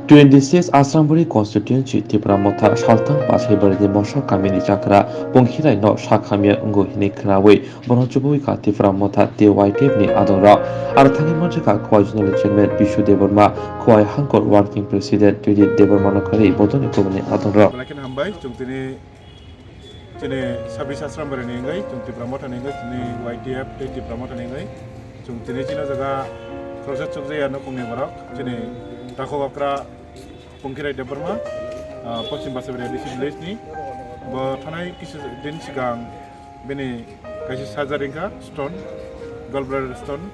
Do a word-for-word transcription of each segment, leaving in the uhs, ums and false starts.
Twenty six Asrambari constituency Tipra Motha Salthang Pasaibarini Mosok kamini chakra Pongkhirai no sak hamya wngo hinwi khwnawi bono chubawi kha Tipra Motha tei Y T F ni adongrok. Aro thangwi manjakha Khowai Zonal Chairman Bishu Debbarma, Khowai Hangkor Working President Tridip Debbarma no kharwi bodolni kubuni adongrok. Belai kheno hambai, chwng tini Chini sabis Asrambari ni wngwi, chwng Tipra Motha ni wngwi, chini Y T F tei Tipra Motha ni wngwi, chwng tini chini jaga khoroksa chukjaya nukhungni borok, chini takhuk okra Pongkhirai Debbarma, ah, Poschim Basaibari A D C village ni. Bo thanai kisa din swkang bini kaisa surgery wngkha, stone, gallbladder stone.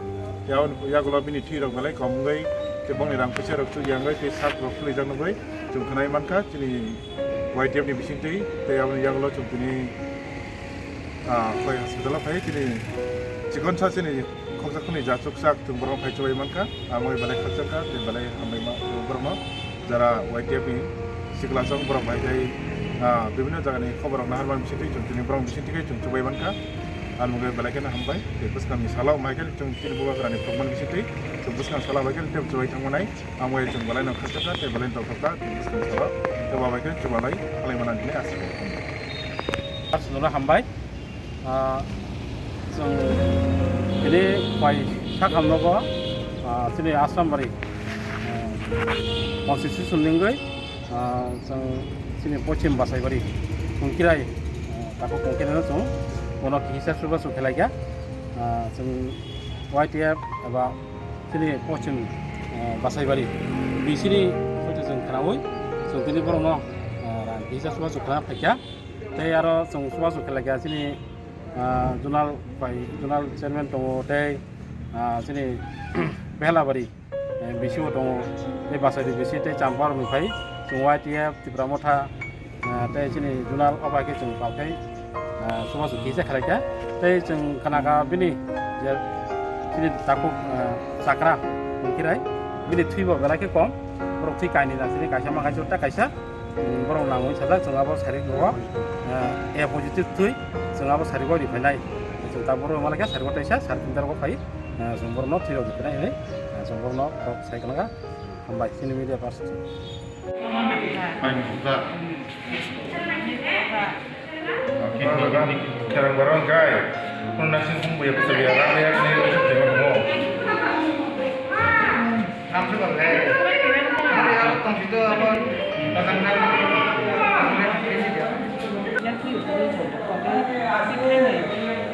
Yago, yagulo bini thwi rok belai kom wngwi, tei bongni rang puisa rok chukya wngwi, tei sak rok khwlwijak nugwi chwng khwnai mankha. Chini Y T F ni bisingtwi tei aboni yagulo chwng tini, ah, Khowai hospital o phai chini chikon sa chini khoksa khuni ja chuksak chwng borok phai chubai mankha. Amo belai khakchangkha tei belai hambai ma borokno jara Y T F ni sikla chwng borok bai tei, ah, bibinno jagani khobor rok naharmani bisingtwi chwng tini borok bisingtwi khe chwng chubai mankha. Amo belai kheno hambai tei bwskangni salo mai khe chwng tini bubagrani phukmani bisingtwi chwng bwskang salo bai khe tei chubai thangmanai. Amo bai chwng belai no khakchangkha tei belai no tongthokha tei bwskang salo tei bo bai khe chubalai khlai mana hinwi asa khe. Aswkno hambai. Ah, chwng tini bai sakhamno bo, ah, chini Asrambari, ah, constitution ni wngwi, ah, chwng chini Poschim Basaibari Pongkhirai, ah, takhuk Pongkhirai no chwng bono kisa suba chwng khlaikha. Ah, chwng Y T F eba chini Poschim, ah, Basaibari B C ni hoite chwng khwnawi chwng tini borokno, ah, rang kisa suba chwng khwna phaikha. Tei aro chwng chubachu khe laikha chini, ah, zonal bai, zonal chairman tongo tei, ah, chini Behlabari, eh, B C O tongo tei Basaidi B C tei Champa rokni phai chwng Y T F, Tipra Motha, ah, tei chini zonal o bai khe chwng pal khai, ah, chubachu kisa khe laikha. Tei chwng khna kha bini je chini takhuk, ah, chakra Pongkhirai bini thwibo belai khe kom, borok thwi kainwi na chini kaisa ma kaisa ta kaisa. Borok nangwi sajak chwng abo sarik rogo, eh, A positive thwi chwng abo sarik o ri phainai. Chwng ta borok wngma lai khe sarik o teisa sarik tin ta rogo phai, eh, chwng borok no thwi rok ri phainai hinwi, eh, chwng borok no borok sai kwlangkha. Hambai chini media person. Kerang barang kai, pun nasi hum buya kusa biya rang ya ni usu tema mo.